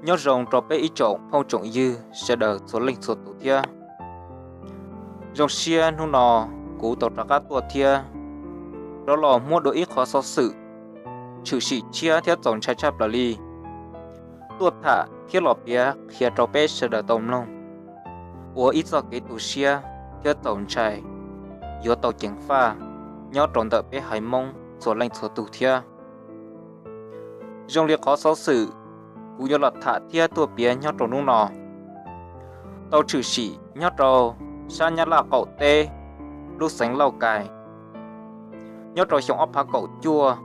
Nyob zoo rau peb ib tsoom phooj tsoom ywg sawv daws txhua leej txhua tus thiab. Zoo siab hnub no kuv tau rov qab tuaj thiab, rov los muab dua ib qhov xov xwm tshwm sim tshiab thiab txaus ntshai tshaj plaws li tuaj tham thiab los piav qhia rau peb sawv daws tau mloog, ua ib txoj kev tu siab thiab txaus ntshai yuav tau ceev faj nyob rau ntawm peb haiv Hmoob txhua leej txhua tus thiab. Zoo li qhov xov xwm kuv yuav los tham thiab tuaj piav nyob rau hnub no, tau tshwm sim nyob rau sab Nyab Laj qaum teb, lub xeev Lauj Kais, nyob rau xyoo ob phav kaum cuaj,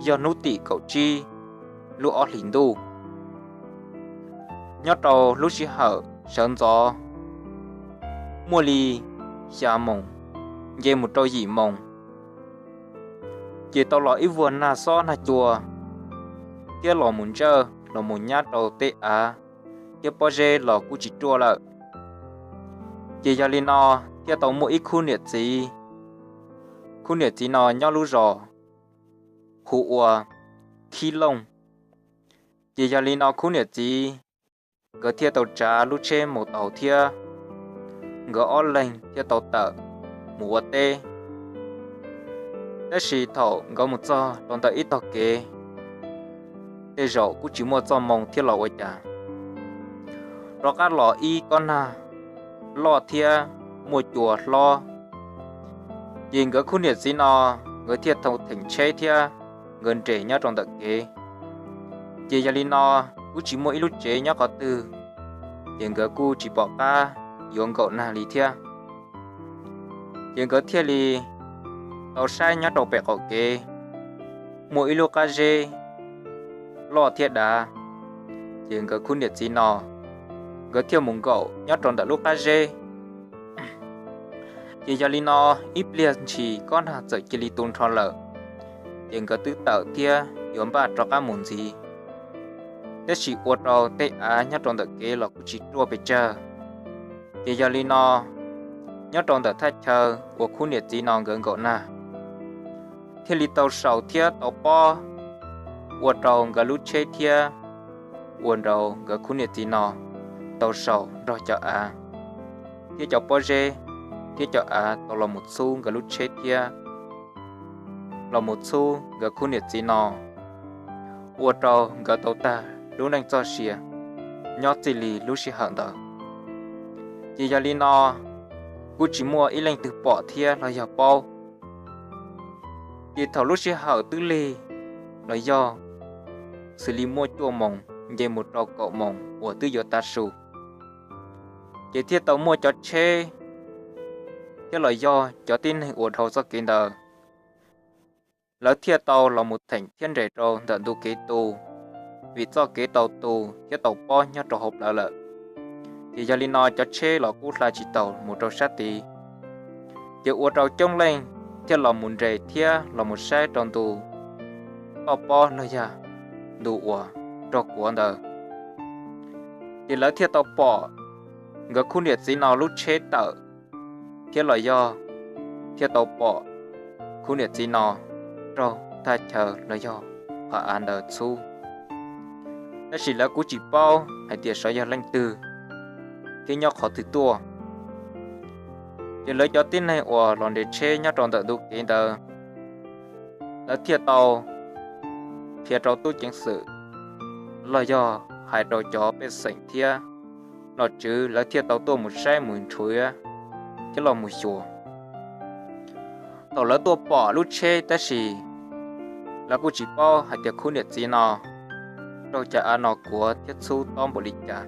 yog hnub tim kaum tsib lub ob hlis ntuj, nyob rau lub sij hawm sawv ntxov muaj li xya moos nce mus rau yim moos, ces tau los ib vuag nag xob nag cua thiab los mus ntsawj los mus nyab rau tej av thiab pob zeb los kuj tsis ruaj lawm. Ces yog li no thiaj tau muaj ib khub niam txiv, khub niam txiv no nyob lub zos hu ua Khib Looj. Ces yog li no khub niam txiv nkawd thiaj tau tsav lub tsheb mus taus thiab nkawd ob leeg thiaj tau tawm mus ua teb. Tab sis thaum nkawd mus txog rau ntawm ib tog kev, tej zaum kuj tsis muaj txoj moo thiab los ua cas, rov qab los ib kob nag loj thiab muaj cua hlob. Ces nkawd khub niam txiv no nkawd thiaj tau theem tsheb thiab nkawd nres nyob rau ntawm kev. Ces yog li no kuj tsis muaj ib lub tsev nyob qhov twg, ces nkawd kuj tsis pom qab yuav nkaum nag li thiab. Ces nkawd thiaj li tau saib nyob rau pem qaum kev muaj ib lub qab zeb loj thiab dav. Ces nkawd khub niam txiv no nkawd thiaj mus nkaum nyob rau ntawm lub qab zeb. Ces yog li no ib pliag ntshis kob nag txawm cia li tu nrho lawm, ces nkawd twb tawm thiab yuav npaj rov qab mus ntxiv, tab sis ua rau tej av nyob rau ntawm kev los kuj tsis ruaj pes tsawg. Ces yog li no nyob rau ntawm thaj chaw uas khub niam txiv no nkawd nkaum nag thiaj li tau saus thiab tau pob, ua rau nkawd lub tsheb thiab ua rau nkawd khub niam txiv no tau saus nrog cov av thiab cov pob zeb thiab cov av tau los mus txhub nkawd lub tsheb thiab los mus txhub nkawd khub niam txiv no, ua rau nkawd tau tag lub neej txoj sia nyob txij li lub sij hawm ntawd. Ces yog li no kuj tsis muaj ib leej twg pom thiab los yog paub. Ces thaum lub sij hawm twb lig los yog xws li muaj cuaj moos nce mus rau kaum moos uas twb yuav tav su, ces thiaj tau muaj cov tsheb thiab los yog cov tib neeg uas dhau txoj kev ntawd, lawv thiaj tau los mus theem thiab nres rau ntawm ntu kev tu, vim txoj kev tau tu thiab tau pob nyob rau hauv plawv lawm. Ces yog li no cov tsheb los kuj hla tsis taus mus rau sab tid, ces ua rau coob leej thiaj los mus nres thiab los mus saib rau ntu toj pob los yog ntu uas rog kuav ntawd. Ces lawv thiaj tau pom nkawd khub niam txiv no lub tsheb tawm thiab los yog thiaj tau pom khub niam txiv no raug thaj chaw los yog qhov av ntawd txhub. Tab sis lawv kuj tsis paub hais tias xyov yog leej twg thiab nyob qhov twg tuaj. Ces lawv cov tib neeg uas los nres tsheb nyob rau ntawm ntu kev ntawd, lawv thiaj tau qhia rau tub ceev xwm los yog hais rau cov pej xeem thiab nom tswv, lawv thiaj tau tuaj mus saib mus nrhiav thiab los mus xyuas. Thaum lawv tuaj pom lub tsheb tab sis lawv kuj tsis paub hais tias khub niam txiv no raug cov av no kuav thiab txhub tob npaum li cas.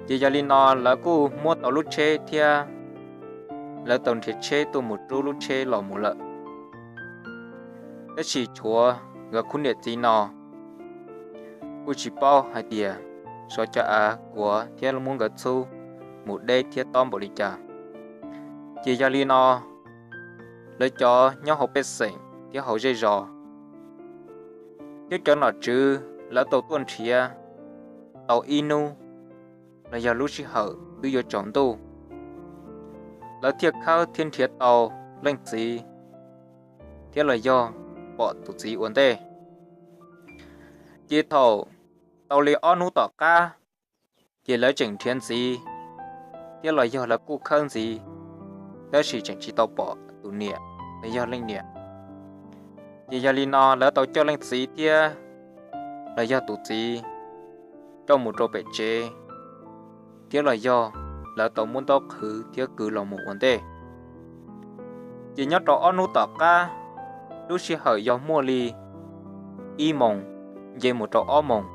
Ces yog li no lawv kuj muab tau lub tsheb thiab lawv tau nrhiav tsheb tuaj mus rub lub tsheb los mus lawm. Tab sis tshuav nkawd khub niam txiv no kuj tsis paub hais tias xyov cov av kuav thiab muab nkawd txhub mus deb thiab tob npaum li cas. Ces yog li no lawv cov nyob hauv pej xeem thiab hauv zej zos thiab cov nom tswv lawv tau tuaj nrhiav tau ib hnub los yog lub sij hawm twb yuav tsaus ntuj, lawv thiaj khawb thiab nrhiav tau leej txiv thiab los yog pom tus txiv ua ntej. Ces thaum tau li ob hnub tom qab, ces lawv tseem nrhiav ntxiv thiab los yog lawv kuj khawb ntxiv, tab sis tseem tsis tau pom tus niam los yog leej niam. Ces yog li no lawv tau coj leej txiv thiab los yog tus txiv coj mus rau pem tsev, thiab los yog lawv tau muab ntaub qhwv thiab kwv los mus ua ntej. Ces nyob rau ob hnub tom qab, lub sij hawm yog muaj li ib moos nce mus rau ob moos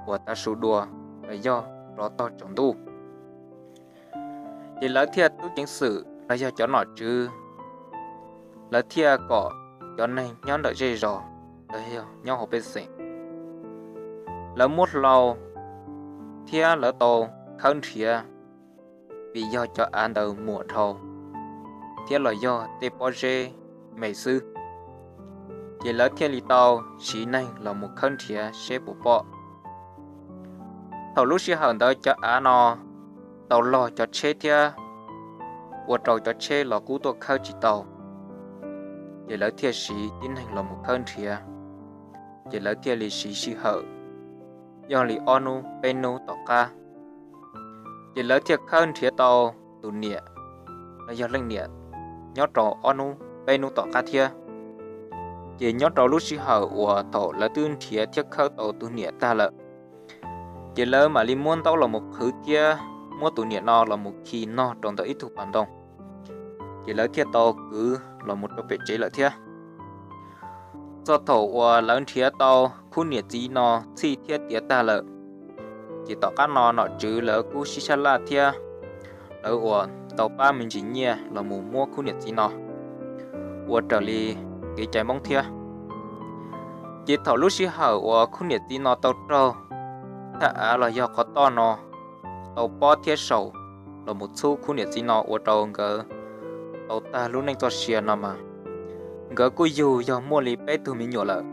uas tav su dua los yog rov tog tsaus ntuj, ces lawv thiaj tub ceev xwm los yog cov nom tswv, lawv thiaj kom cov neeg nyob ntawm zej zos los yog nyob hauv pej xeem, lawv muab hlau thiab lawv tau khawb nrhiav, vim yog cov av ntawd muam dhau thiab los yog tej pob zeb me xwb, ces lawv thiaj li tau siv neeg los mus khawb nrhiav seb puas pom. Thaum lub sij hawm ntawd cov av no tau log cov tsheb thiab ua rau cov tsheb los kuj tuaj khawb tsis tau, ces lawv thiaj siv tib neeg los mus khawb nrhiav, ces lawv thiaj li siv sij hawm yog li ob hnub peb hnub tom qab, ces lawv thiaj khawb nrhiav tau tus niam los yog leej niam nyob rau ob hnub peb hnub tom qab thiab. Ces nyob rau lub sij hawm uas thaum lawv twb nrhiav thiab khawb tau tus niam tag lawm, ces lawv mam li muab ntaub los mus qhwv thiab muab tus niam no los mus khi nog rau ntawm ib tug pas ntoo, ces lawv thiaj tau kwv los mus rau pem tsev lawm thiab. Txog thaum uas lawv nrhiav tau khub niam txiv no txhij thiab tiav tag lawm, ces tom qab no nom tswv lawv kuj sib sab laj thiab lawv uas tau pab me ntsis nyiaj los mus muab khub niam txiv no ua raws li kev cai Hmoob thiab. Ces thaum lub sij hawm uas khub niam txiv no tau raug thaj av los yog qhov toj no tau pob thiab saum los mus txhub khub niam txiv no ua rau nkawd tau tag lub neej txoj sia no mas, nkawd kuj yug yog muaj li peb tug me nyuam lawm.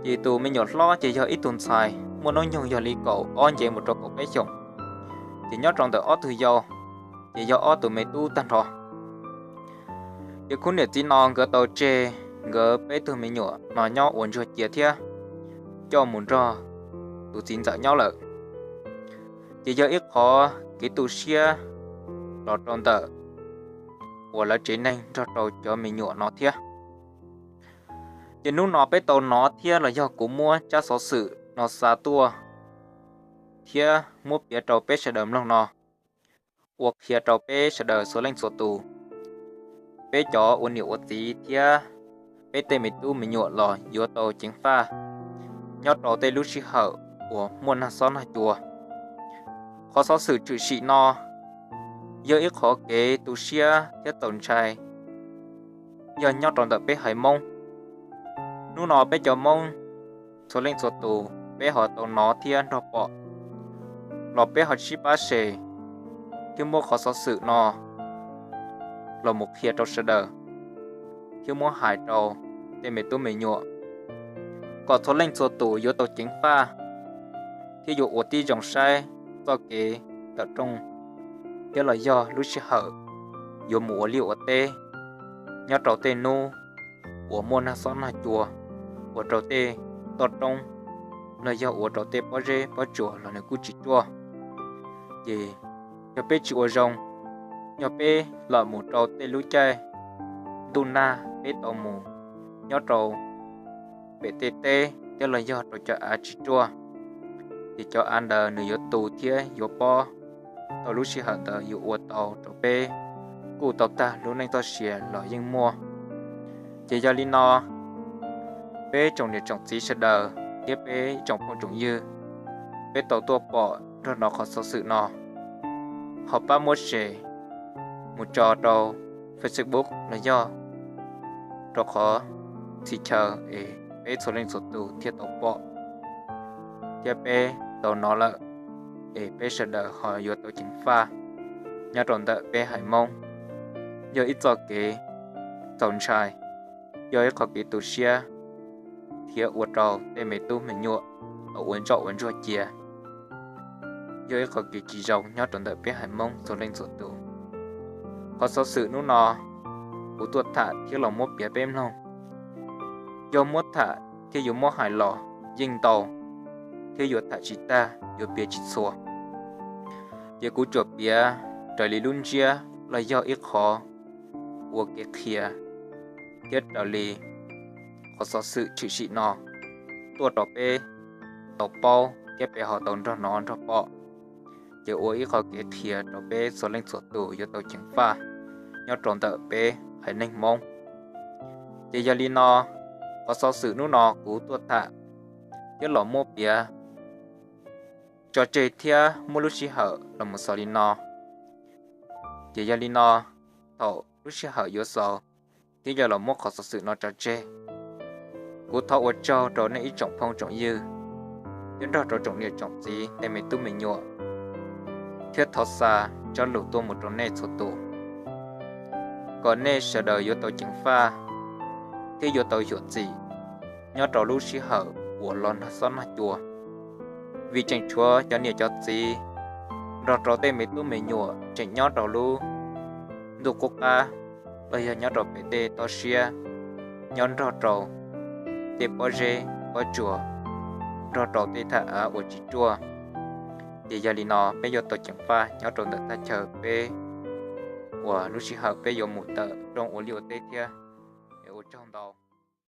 Ces tus me nyuam hlob ces yog ib tug ntxhais muaj hnub nyoog yog li kaum ob nce mus rau kaum peb xyoos, ces nyob rau ntawm ob tug yau ces yog ob tug me tub tag nrho. Ces khub niam txiv no nkawd tau tseg nkawd peb tug me nyuam no nyob ua ntsuag cia thiab coj mus nrog tus txiv ntxawm nyob lawm. Ces yog ib qhov kev tu siab los rau ntawm uas lawv tsev neeg nrog rau cov me nyuam no thiab. Ces hnub no peb tau hnov thiab los yog kuv muab tsab xov xwm no xa tuaj thiab muab piav rau peb sawv daws mloog no, ua qhia rau peb sawv daws txhua leej txhua tus, peb cov ua niam ua txiv thiab peb tej me tub me nyuam los yuav tau ceev faj nyob rau tej lub sij hawm uas muaj nag xob nag cua. Qhov xov xwm tshwm sim no yog ib qhov kev tu siab thiab txaus ntshai, yog nyob rau ntawm peb haiv Hmoob. Hnub no peb cov Hmoob txhua leej txhua tus peb ho tau hnov thiab nrog pom, los peb ho sib pab share thiab muab qhov xov xwm no los mus qhia rau sawv daws thiab muab hais rau tej me tub me nyuam, kom txhua leej txhua tus yuav tau ceev faj thiab yuav ua tib zoo saib txoj kev tawm rooj thiab los yog lub sij hawm yuav mus ua liaj ua teb nyob rau tej hnub uas muaj nag xob nag cua, ua rau tej toj roob los yog ua rau tej pob zeb pob tsuas los nws kuj tsis ruaj. Ces yog peb tsis ua zoo, yog peb los mus rau tej lub caij ntuj nag peb tau mus nyob rau pem tej teb thiab los yog rau cov av tsis ruaj, ces cov av ntawd nws yuav tu thiab yuav pob tau lub sij hawm ntawd yuav ua tau rau peb kuj tau tag lub neej txoj sia los yeej muaj. Ces yog li no, peb tsoom niam tsoom txiv sawv daws thiab peb tsoom phooj tsoom ywg, peb tau tuaj pom nrog hnov qhov xov xwm no, ho pab muab share mus tso rau Facebook los yog rau qhov txhia chaw es peb txhua leej txhua tus thiaj tau pom thiab peb tau hnov lawm, es peb sawv daws ho yuav tau ceev faj nyob rau ntawm peb haiv Hmoob. Yog ib txoj kev txaus ntshai, yog ib qhov kev tu siab thiab ua rau tej me tub me nyuam tau ua ntsoj ua ntsuag cia. Yog ib qhov kev tsis zoo nyob rau ntawm peb haiv Hmoob txhua leej txhua tus. Qhov xov xwm hnub no kuv tuaj tham thiab los muab piav peb mloog, yog muab tham thiab yuav muab hais los yeej ntau, thiab yuav tham tsis tag, yuav piav tsis txhua. Ces kuv tsuas piav raws li lub ntsiab los yog ib qho ua kev qhia thiab raws li qhov xov xwm tshwm sim no tuaj rau peb tau paub thiab peb ho tau nrog hnov nrog pom, ces ua ib qho kev qhia rau peb txhua leej txhua tus yuav tau ceev faj nyob rau ntawm peb haiv neeg Hmoob. Ces yog li no, qhov xov xwm hnub no kuv tuaj tham thiab los muab piav tso tseg thiab muab lub sij hawm los mus xaus li no. Ces yog li no, thaum lub sij hawm yuav xaus thiab yuav los muab qhov xov xwm no tso tseg, kuv thov ua tsaug rau nej ib tsoom phooj tsoom ywg thiab nrog rau tsoom niam tsoom txiv tej me tub me nyuam, thiab thov xa tsob lus tuaj mus rau nej txhua tus, kom nej sawv daws yuav tau ceev faj thiab yuav tau xyuam xim nyob rau lub sij hawm uas los nrog xob noj cua. Vim tseem tshuav cov niam cov txiv nrog rau tej me tub me nyuam tseem nyob rau lub ntuj qub qab los yog nyob rau pem tej toj siab, nyob nrog rau tej pob zeb pob tsuas, nrog rau tej thaj av uas tsis ruaj. Ces yog li no peb yuav tau ceev faj nyob rau ntawm thaj chaw peb uas lub sij hawm peb yuav mus tawm rooj ua liaj ua teb thiab. Es ua tsaug ntau.